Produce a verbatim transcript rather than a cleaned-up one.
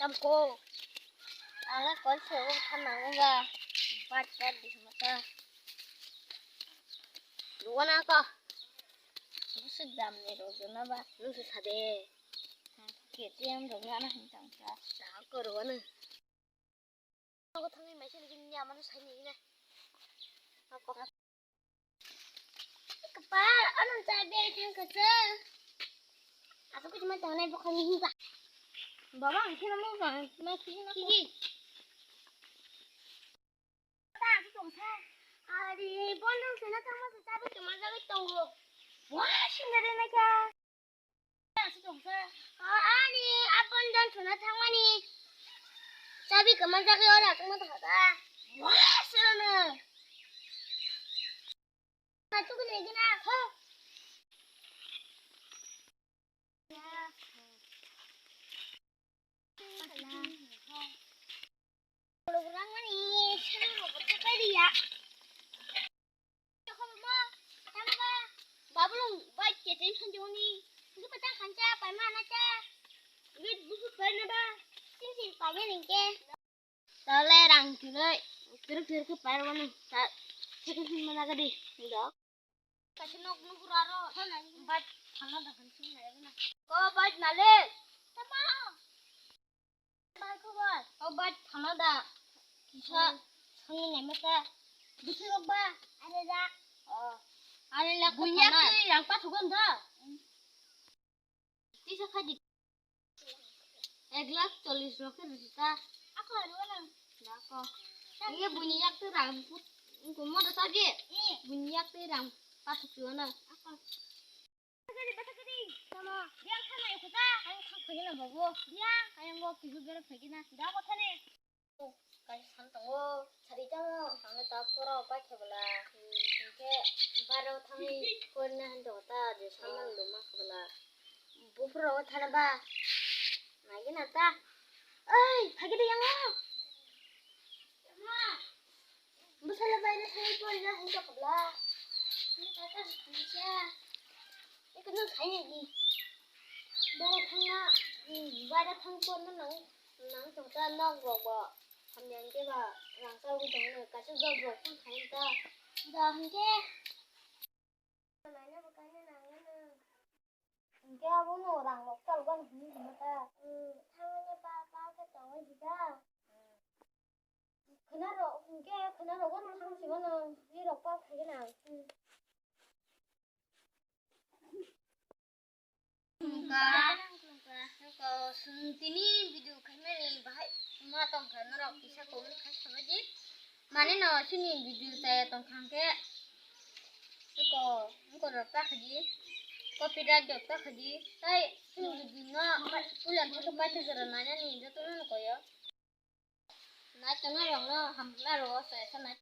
Tamko. Ala kol se o thanang ba. Bat bat di mata. Duana ko. Busuk dam ni rojana ba. Nung se sade. K T M rojana hin tang sa. Sa ko rojana. Ako thangwi maisa lagi ni amano sai ni na. Ako. Kepal, ano chai beri thang kecil. Aku cuma tangan ibu kami hiba. Baba, ini kamu kan, cuma kiri aku. Kiri. Tak, aku tungsa. Ari, bondong sana tangma secabi cuma jaga tunggu. Wah, sini ada naga. Ani, abon jan suna thangmani. Chabi kaman jagwi ora tongma thangkha. Wah, sirano. Matu kene gina. Ho. Rangmani, sirano kota kariya. Babu long bai ke tei sanjoni. Ngi pata khancha pai ma na cha. Ngi busu pai na ba. Sin sin pai na ningke. Tale rang tilai. Tiruk tiruk ke pai wana. Ta. Sekin sin mana gadi. Ndak. Kasi nok nuk raro. Bai thana da khansin na. Ko bai male. Tama. Bai khobor? O bai thana da. Kisa sangni naima ta. Bisi rok ba? Are da. O. Are la bunya thana. Twi rang pathugon da. Tisa khaji. Ek lakh chollish rok khe rwdi ta. Ako ano ano. Da ko. Ye bunya yak twi rang put. Ko mo da sabi. Bunya yak twi rang pathugon na. Ako. Bathakari, bathakari. Tamo? Biyang thangna yokho ta? Ayang thang phai na babu. Biyang, ayang go kibu bera phai na. Da ko thane. Kaisa san tongo. Sari tamo. Ang ta pora pai khe bala. Hingke baro thangwi porna han tongo ta, je san nang do ma khe bala. Bufuro thana ba. Nai gina ta. Oi, phai de yang o. Bwsala baire thangwi porina hwn tongkha bla. Eko nwng khaina di. Baire thangna, baire thang porna nang, nang tongkha nok rok bo. Hamya hwnkhe ba rang chalwi tongmani kaisa jok rok phano khaina ta. Da hwnkhe. Naina bo kaina nangya nwng. Hwnkhe abono rang rok chalgani hwnwi hwnwi ta. Hmm, thangmani pa, pa khe tongwi di da. Khwna rok, hwnkhe khwna rok bono thang si mano, bini rok pa phai gana. Hmm. Khulumkha, khulumkha, khulumkha. Tini video khaimani bahai ma tongkha norok kisa comment khai sabaidi. Mane no chini video chaya tongkha hwnkhe eko, eko rok ta khaidi, copyright rok ta khaidi, tai chini video no puila thangkhe paithago rok nainani jotono no koyo. Nai tongna rok no hamla rok chaya sa nai.